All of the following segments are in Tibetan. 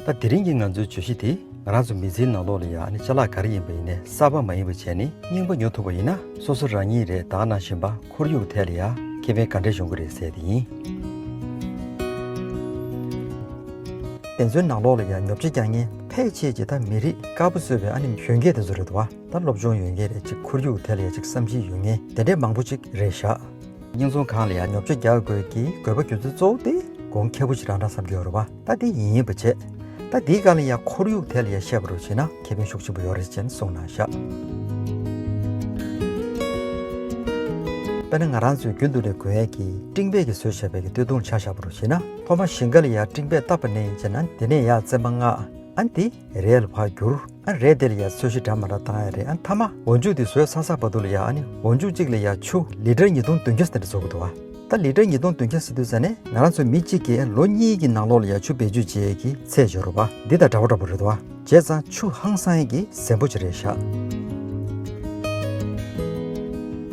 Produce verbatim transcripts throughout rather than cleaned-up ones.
ད་དེ་རིང་གི་ང་ཚོའི་བརྗོད་གཞི་དེ་ང་རང་ཚོ་མི་ཚེའི་ནང་ལོགས་ལ་ཡ་ཨ་ནི་ཅ་ལག་ག་རེ་ཡིན་པ་ཡིན་ནའི་གསར་པ་མ་ཡིན་པ་བྱས་ནས་རྙིང་པ་ཉོ་ཐུབ་པ་ཡིན་ན་སོ་སོ་རང་ཉིད་རེད། ད་ག་ནང་བཞིན་པ་ཁོར་ཡུག་ཐད་ལ་ཡ་ཁེ་ཕན་ག་འདྲས་འབྱུང་གི་རེད་ཟེར་དེ་ཡིན། དེ་ཚོའི་ནང་ལོགས་ལ་ཡ་ཉོ་ཆ་རྒྱག་མཁན་ཕལ་ཆེར་གྱི་ད་མི་རིགས་དཀར་པོ་གཙོས་པའི་ཨ་ནི་གཞོན་སྐྱེས་དེ་ཚོ་རེད་འདུག་བ། ད་སློབ་སྦྱོང་ཡོད་མཁན་རེད། ཅིག་ཁོར་ཡུག་ཐད་ལ་ཡ་ཅིག་བསམ་གཞིག་ཡོད་མཁན་དེ་འདྲས་མང་པོ་ཅིག་རེད་ཤག་རྙིང་ཚོང་ཁང་ལ་ཡང་ཉོ་ཆ་རྒྱག་དགོས་ཀྱི་དགོས་པ་རྒྱུ་མཚན་གཙོ་བོ་དེ་གོང་ཁེ་པོ་ཞིག་རག་འདྲ་བསམ་གྱི་ཡོད་རེད་བ། ད་དེ་ཡིན་ཡིན་པ་བྱས། ད་དེའི་སྒང་ལ་ཡང་ཁོར་ཡུག་ཐད་ལ་ཡང་བཤད་པ་རུ་བྱས་ན་ཁེ་ཕན་ཤུགས་ཆེན་པོ་ཡོད་རེད་ཅེས་གསུངས་གནང་ཤག་དཔེར་ན་ང་རང་ཚོའི་རྒྱུན་དུ་ནས་གོན་ཡས་ཀྱི་སྤྲིན་པས་ཀྱི་བཟོས་བྱས་པའི་གི་སྟོད་ཐུང་ཆ་བཞག་པ་རུ་བྱས་ན་ཐོག་མ་ཞིང་ཁ་ལ་ཡང་སྤྲིན་པས་བཏབ་པ་ནས་བྱས་ན་དེ་ནས་ཡང་བཙེམ་པ་མངགས། ཨ་ནི་དེ་རས་ལ་ཕར་བསྒྱུར། ཨ་རས་དེ་ལ་ཡ་ཚོས་གཞི་འདྲ་མི་འདྲ་བཏང་ཡ་རེད། ཨ་མཐའ་མ་འོག་འཇུག་དེ་བཟོས་ཚར་ཚར་བར་དུ་ལ་ཡ་ཨ་ནི་འོག་འཇུག་གཅིག་ལ་ཡ་ཆུ་ལི་ཊར་ཉིས་སྟོང་བདུན་བརྒྱ་ཙམ་དེ་འདྲ་བཟོ་གི་འདུག་བ། ད་ལི་ཊར་ཉིས་སྟོང་བདུན་བརྒྱ་ཟེར་དུས་ཙ་ནས་ང་རང་ཚོ་མི་གཅིག་གིས་ལོ་གཉིས་ཀྱི་ནང་ལོགས་ལ་ཡ་ཆུ་བེད་སྤྱོད་བྱེད་ཡས་ཀྱི་ཚད་ཡོད་རེད་བ། འདི་དང་འདྲ་བོ་འདྲ་བོ་རེད་བ། བྱས་ཙང་ཆུ་ཧང་སང་ཡས་ཀྱི་ཟན་པོ་ཅིག་རེད་ཤག་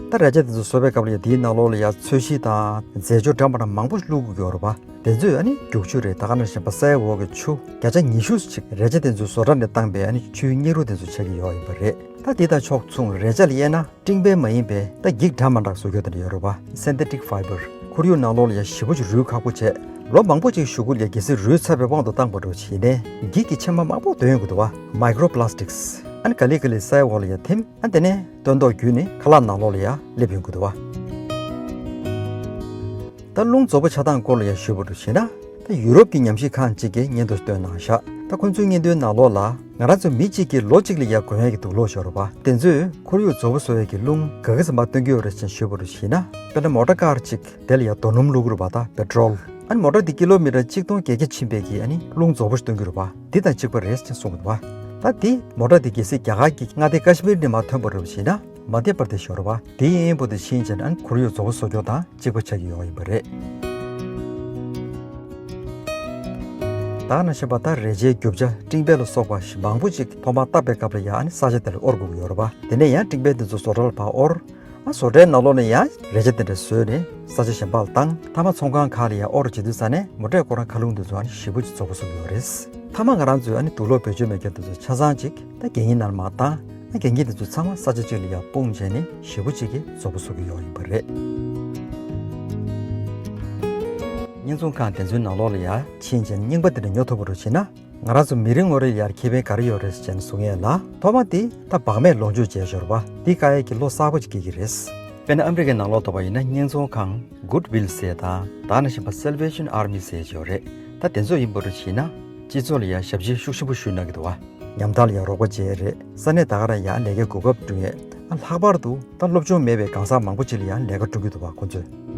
ད་རས་ཆ་དེ་ཚོ་བཟོ་བའི་སྐབས་ལ་ཡ་དེའི་ནང་ལོགས་ལ་ཡ་ཚོས་གཞི་དང་རྫས་སྦྱོར་འདྲ་མི་འདྲ་མང་པོ་བླུགས་དགོས་ཀྱི་ཡོད་རེད་བ། དེ་ཚོས་ཨ་ནི་རྒྱུག་ཆུ་རེད། ད་ག་ནང་བཞིན་པ་སའི་འོག་གི་ཆུ་བརྒྱ་ཆ་ཉི་ཤུ་ཅིག་རས་ཆ་དེ་ཚོའི་བཟོ་གྲྭ་ནས་བཏང་པའི་ཨ་ནི་ཆུའི་མཉེ་རུ་དེ་ཚོ་ཆགས་ཀྱི་ཡོད་ཡིན་པ་རེད། ད་དེ་དང་ཕྱོགས་མཚུངས་རས་ཆ་ལ་དབྱེ་ན་སྤྲིན་པས་མ་ཡིན་པའི་ད་འགྱིག་འདྲ་མི་འདྲ་བཟོ་རྒྱུ་དེ་འདྲ་ཡོད་རེད་བ། Synthetic fiber། ཁོར་ཡུག་ནང་ལོགས་ལ་ཡ་ཞེ་པོ་ཅིག་རུལ་ཁག་པོ་བྱས། ལོ་མང་པོ་ཅིག་གཞུག་གུ་ལ་ཡ་གལ་སྲིད་རུལ་ཚར་བའི་དབང་དུ་བཏང་པ་འདྲ་བྱས་ནས་འགྱིག་གི་ཕྱེ་མ་མང་པོ་ཐོན་ཡོང་གི་འདུག་བ། Microplastics། ཨ་ནི་ག་ལེ་ག་ལེ་སའི་འོག་ལ་ཡ་ཐིམ། ཨ་དེ་ནས་སྟོན་ཐོག་བརྒྱུད་ནས་ཁ་ལག་ནང་ལོགས་ལ་ཡ་སླེབས་ཡོང་གི་འདུག་བ། ད་རླུང་རྫོགས་པ་ཆགས་སྟངས་སྐོར་ལ་ཡ་ཞུས་པ་རུ་བྱས་ན། ད་ཡུ་རོབ་ཀྱི་ཉམས་ཞིབ་ཁང་གཅིག་གིས་སྙན་ཐོ་བཏོན་གནང་ཤག་ད་ཁོ་ཚོའི་སྙན་ཐོའི་ནང་ལོགས་ལ་ང་རང་ཚོ་མི་གཅིག་གིས་ལོ་གཅིག་ལ་ཡ་གོན་ཡ་གི་དུག་ལོག་ཤོར་བ་དེ་ཚོས་ཁོར་ཡུག་རྫོགས་པ་བཟོ་ཡ་གི་རླུང་ག་ག་ཙམ་པ་སྟོན་གྱི་ཡོད་རེད་ཅེས་ཞུས་པ་རུ་བྱས་ན། དཔེར་ན་མོ་ཊ་ཀར་གཅིག་དེ་ལ་ཡ་རྡོ་སྣུམ་བླུགས་ཀྱི་རེད་བ། ད་པེ་ཊྲོལ། ཨ་ནི་མོ་ཊ་འདི་ཀི་ལོ་མི་ཊར་གཅིག་སྟོང་བརྒྱད་བརྒྱ་ཕྱིན་པའི་གི་ཨ་ནི་རླུང་རྫོགས་པོ་ཞིག་སྟོན་གྱི་རེད་བ། འདི་དང་གཅིག་པ་རེད་ཅེས་གསུངས་འདུག་བ། ད་འདི་མོ་ཊ་འདི་གལ་སྲིད་རྒྱ་གར་གྱི་མངའ་སྡེ་ཀ་ཤི་མིར་ནས་མར་ཐོན་པ་རེད་བ་བྱས་ན་མ་དེ་བར་དེ་ཤོར་བ་དེ་ཡིན་པོ་དེ་ཕྱིན་ཅན་ཨ་ནི་ཁོར་ཡུག་རྫོགས་པོ་བཟོ་རྒྱུ་དང་གཅིག་པ་ཆགས་ཀྱི་ཡོད་ཡིན་པ་རེད། ད་ནང་བཞིན་པ་ད་རས་ཆའི་རྒྱུ་ཆ་སྤྲིན་པ་ལ་སོགས་པ་མང་པོ་ཅིག་ཐོག་མར་བཏབ་པའི་སྐབས་ལ་ཡ་ཨ་ནི་ས་ཆ་དེ་ལ་དབོར་དགོས་ཀྱི་ཡོད་རེད་བ། དེ་ནས་ཡང་སྤྲིན་པ་དེ་ཚོ་བཟོ་གྲྭ་ལ་ཕར་དབོར། ཨ་བཟོ་གྲྭའི་ནང་ལོགས་ནས་ཡང་རས་ཆ་དེ་འདྲ་བཟོས་ནས་ས་ཆ་གཞན་པ་ལ་བཏང་། མཐའ་མ་ཚོང་ཁང་ཁག་ལ་ཡང་དབོར་བྱེད་དུས་ཙ་ནས་མོ་ཊའི་སྐོར་ར་མཁའ་རླུང་དེ་ཚོ་ཨ་ནི་ཞེ་པོ་ཅིག་རྫོགས་པོ་བཟོ་གི་ཡོད་རེད། མཐའ་མ་ང་རང་ཚོས་ཨ་ནི་དུག་ལོག་བེད་སྤྱོད་མེད་མཁན་དེ་ཚོ་ཆ་ཚང་ཅིག་ད་གད་སྙིགས་ནང་ལ་མར་བཏང་། ཨ་གད་སྙིགས་དེ་ཚོ་ཚང་མ་ས་ཆ་གཅིག་ལ་ཡང་སྤུངས་བྱས་ནས་ཞེ་པོ་ཅིག་གིས་རྫོགས་པོ་བཟོ་གི་ཡོད་ཡིན་པ་རེད། རྙིང་ཚོང་ཁང་དེ་ཚོའི་ནང་ལོགས་ལ་ཡང་ཕྱིན་ཅིང་རྙིང་པ་དེ་འདྲ་ཉོ་ཐུབ་པ་རུ་བྱེད་ན། ང་རང་ཚོ་མི་རེ་ངོ་རེ་ཡར་ཁེ་ཕན་ག་རེ་ཡོད་རེད་ཅེས་གསུང་ཡས་ལ། ཐོག་མ་དེ་ད་བག་མེད་ལོངས་སྤྱོད་བྱས་ཤོར་བ་འདི་དཀའ་ཡས་ཀྱི་བློ་གསར་པ་ཅིག་སྐྱེ་གི་རེད། དཔེར་ན་ཨ་མི་རི་ཀའི་ནང་ལོགས་ཐོག་པ་ཡིན་ན་རྙིང་ཚོང་ཁང་Goodwill་ཟེར་དང་ད་ནང་བཞིན་པ་Salvation Army་ཟེར་ཅིག་ཡོད་རེད། ད་དེ་ཚོ་ཡིན་པ་རུ་བྱས་ན་སྤྱི་ཚོགས་ལ་ཡང་ཞབས་ཕྱི་ཤུགས་ཆེན་པོ་ཞུ་གནང་གི་འདུག་བ། ཉམ་ཐག་ལ་ཡང་རོགས་པ་བྱས་རེད། ས་གནས་ད་ག་རང་ཡང་ལས་ཀའི་གོ་སྐབས་བསྐྲུན་ཡས། ཨ་ལྷག་པར་དུ་ད་སློབ་སྦྱོང་མེད་པའི་གང་ཟག་མང་པོ་ཅིག་ལ་ཡང་ལས་ཀ་བསྐྲུན་གྱི་འདུག་བ་ཁོང་ཚོས།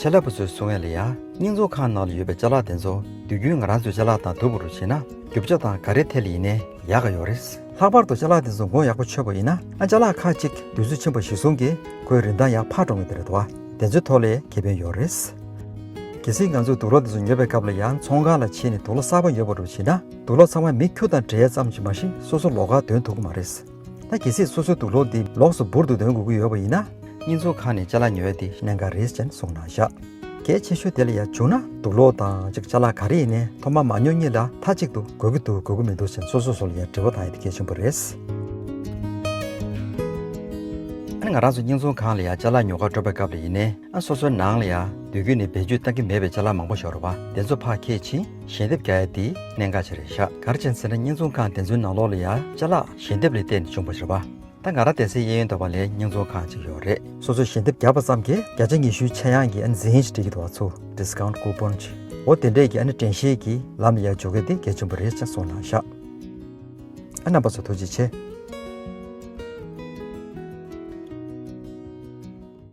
ཆེད་ལས་པ་ཚོས་གསུང་ཡས་ལ་ཡང་རྙིང་ཚོང་ཁང་ནང་ལ་ཡོད་པའི་ཅ་ལག་དེ་ཚོ་དུས་རྒྱུན་ང་རང་ཚོའི་ཅ་ལག་དང་བསྡུར་བ་རུ་བྱས་ན་རྒྱུ་ཆ་དང་ག་རེ་ཐད་ལ་ཡིན་ནའི་ཡག་ག་ཡོད་རེད། ལྷག་པར་དུ་ཅ་ལག་དེ་ཚོ་མགོ་ཡག་པོ་ཆོད་པ་ཡིན་ན་ཨ་ཅ་ལག་ཁག་ཅིག་དུས་ཚོད་ཕྱིན་པ་གཞིར་བཟུང་གིས་ཁོའི་རིན་ཐང་ཡང་འཕར་འགྲོ་གི་དེ་རེད་བ། དེ་ཚོའི་ཐོག་ལ་ཁེ་ཕན་ཡོད་རེད། གལ་སྲིད་ང་ཚོས་དུག་ལོག་དེ་ཚོ་ཉོས་པའི་སྐབས་ལ་ཡང་ཚོང་ཁང་ལ་ཕྱིན་ནས་དུག་ལོག་གསར་པ་ཉོས་པ་རུ་བྱེད་ན་དུག་ལོག་ཚང་མ་མི་ཁྱུ་དང་འབྲེལ་ཙམ་གྱིས་མ་གཞི་སོ་སོ་ལོགས་ཀར་འདོན་ཐུབ་ཀྱི་མ་རེད། ད་གལ་སྲིད་སོ་སོའི་དུག་ལོག་འདི་ལོགས་སུ་འབུར་དུ་འདོན་དགོས་ཀྱི་ཡོད་པ་ཡིན་ན། རྙིང་ཚོང་ཁང་ནས་ཅ་ལག་ཉོ་ཡ་དེ་གནད་འགག་རེད་ཅེས་གསུངས་གནང་བཞག་གལ་ཆེ་ཤོས་དེ་ལ་ཡང་བྱུང་ན་དུག་ལོག་དང་ཅིག་ཅ་ལག་ག་རེ་ཡིན་ནའི་ཐོག་མ་མ་ཉོ་གཉིས་ལ་མཐའ་གཅིག་ཏུ་དགོས་ཀྱི་འདུག་དགོས་ཀྱི་མི་འདུག་ཅེས་སོ་སོ་སོ་ལ་ཡང་དྲི་བ་བཏང་ཡ་དེ་གལ་ཆེན་པོ་རེད། ཨ་ནི་ང་རང་ཚོ་རྙིང་ཚོང་ཁང་ལ་ཡང་ཅ་ལག་ཉོ་གར་འགྲོ་བའི་སྐབས་ལ་ཡིན་ནའི་ཨ་སོ་སོའི་ནང་ལ་ཡང་དུས་རྒྱུན་ནས་བེད་སྤྱོད་གཏང་གི་མེད་པའི་ཅ་ལག་མང་པོ་ཤོར་བ་དེ་ཚོ་ཕར་འཁྱེར་ཕྱིན་ཞལ་འདེབས་རྒྱག་ཡ་དེ་གནད་འགག་ཅིག་རེད་ཤག་ག་རེ་བྱས་ཟེར་ན་རྙིང་ཚོང་ཁང་དེ་ཚོའི་ནང་ལོགས་ལ་ཡང་ཅ་ལག་ཞལ་འདེབས་ལ་བརྟེན་ནས་བྱུང་བ་རེད་བ། ད་ང་རང་སྡེ་སྲིད་གཡས་གཡོན་དོ་པ་ལའི་རྙིང་ཚོང་ཁང་ཅིག་ཡོད་རེད། སོ་སོས་ཞལ་འདེབས་བརྒྱབ་པ་ཙམ་གྱིས་བརྒྱ་ཆ་ཉི་ཤུའི་ཆག་ཡང་གི་ཨ་ནི་འཛིན་ཡིག་ཅིག་སྤྲད་ཀྱི་འདུག་བ། ཚུར་discount coupon་ཅིག་འོ་དེ་འདྲས་ཀྱི་ཨ་ནི་དྲན་ཤེས་ཀྱི་ལམ་ལ་ཡར་འཇུག་གི་དེ་གལ་ཆེན་པོ་རེད་ཅེས་གསུངས་གནང་ཤག་ཨ་རྣམ་པ་ཚོ་ཐུགས་རྗེ་ཆེ།